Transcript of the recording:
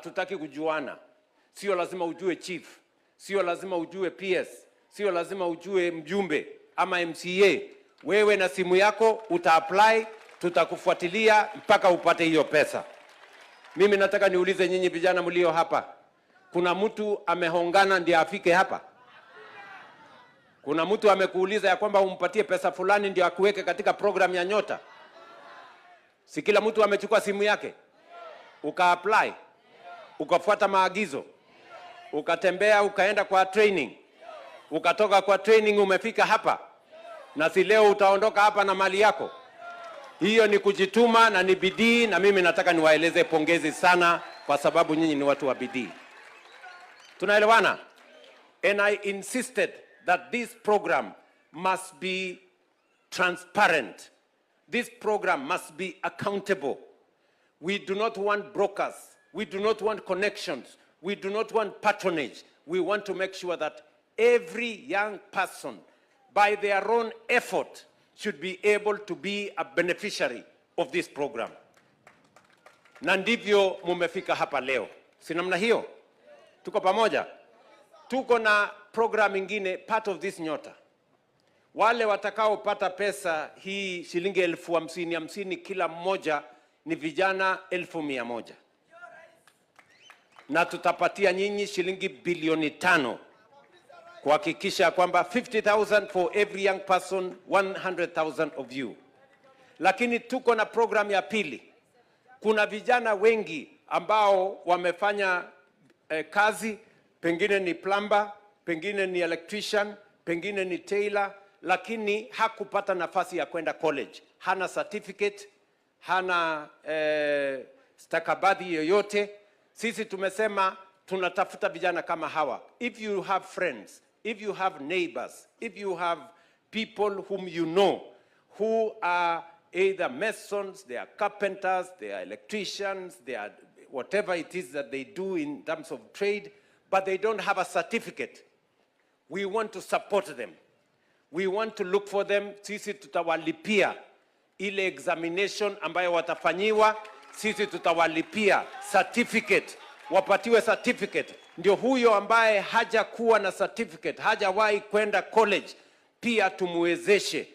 Hatutaki kujuana. Sio lazima ujue chief, sio lazima ujue PS, sio lazima ujue mjumbe ama MCA. Wewe na simu yako uta apply, tutakufuatilia mpaka upate hiyo pesa. Mimi nataka niulize nyinyi vijana mlio hapa, kuna mtu amehongana ndiye afike hapa? Kuna mtu amekuuliza ya kwamba umpatie pesa fulani ndio akuweke katika program ya Nyota? Si kila mtu amechukua simu yake uka apply, ukafuata maagizo, ukatembea, ukaenda kwa training, ukatoka kwa training, umefika hapa, na si leo utaondoka hapa na mali yako. Hiyo ni kujituma na ni bidii, na mimi nataka niwaeleze pongezi sana, kwa sababu nyinyi ni watu wa bidii. Tunaelewana? And I insisted that this program must be transparent. This program must be accountable. We do not want brokers. We do not want connections. We do not want patronage. We want to make sure that every young person, by their own effort, should be able to be a beneficiary of this program. Na ndivyo mumefika hapa leo, si namna hiyo? Tuko pamoja? Tuko na program ingine, part of this Nyota. Wale watakaopata pesa hii shilingi 50,000 50 kila mmoja ni vijana 100,000, na tutapatia nyinyi shilingi bilioni 5 kuhakikisha kwamba 50,000 for every young person, 100,000 of you. Lakini tuko na program ya pili. Kuna vijana wengi ambao wamefanya kazi, pengine ni plumber, pengine ni electrician, pengine ni tailor, lakini hakupata nafasi ya kwenda college, hana certificate, hana stakabadhi yoyote. Sisi tumesema tunatafuta vijana kama hawa. If you have friends, if you have neighbors, if you have people whom you know who are either masons, they are carpenters, they are electricians, they are whatever it is that they do in terms of trade, but they don't have a certificate. We want to support them. We want to look for them. Sisi tutawalipia ile examination ambayo watafanyiwa, sisi tutawalipia certificate, wapatiwe certificate. Ndio huyo ambaye hajakuwa na certificate, hajawahi kwenda college, pia tumwezeshe.